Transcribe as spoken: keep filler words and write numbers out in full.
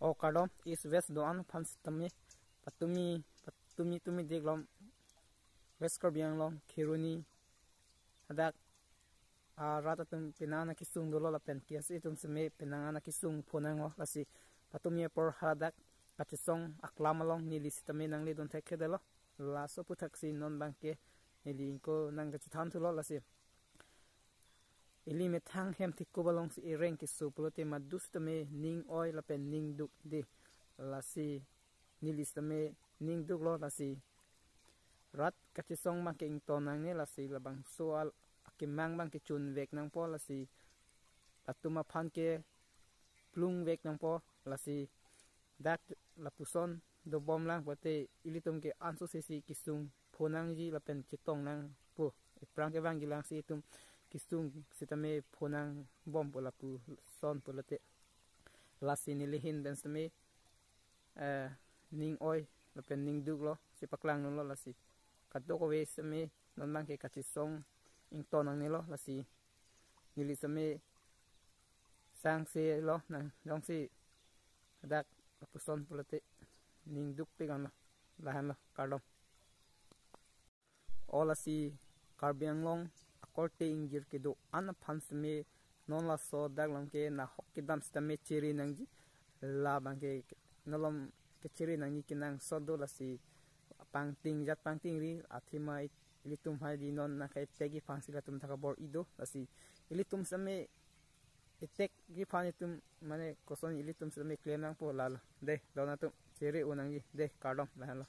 O kardom, East West do-an aphan sitame patumi, patumi tumi deklom West Karbi Anglong Kheroni hadak arat atum penang an akesung dolo lapen K S A atum sitame penang an akesung phonanglo, lasi patumi apor hadak kachesong aklam along neli sitame nangledun thekthedetlo. Laso aphuthaksi non abangke neli ingko nangkachethan thulo, lasi ili methang hem thekup alongsi ireng keso pulote madu sitame ning oi lapen ning duk de. Lasi neli sitame ning duklo, lasi rat kachesong abangke ington nangne, lasi labangso al akemang abangke chunvek nangpo, lasi latum aphan ke plungvek nangpo, lasi dak lapuson dobomlang pulote ilitum ke ansose si kesung phonangji lapen chetong nangpo. Iphrang kevangji langsi itum kesung sitame phonangbompo lapuson pulote. Lasi neli ahin pen sitame, eh, ning oi lapen ning duklo, si paklang dunlo, lasi kadokave sitame non abangke kachesong ington nangnelo, lasi neli sitame sangselo nang jongsi hadak lapuson pulote ning dukpik anlo, lahenlo, kardom. O lasi Karbi Anglong akorte ingjir kedo-an aphan sitame non laso dak along ke nahok kedam sitame chere nangji, labangke nolom kechere nangji kenangsot do, lasi pangting jat pangtingri athema ilitum hadi non nangkai tegi aphansi latum thakabor-i do, lasi ilitum sitame itekji aphan itum mane koson ilitum sitame klem nangpo, lalo. De, don atum chere un nangji, de, kardom, lahenlo.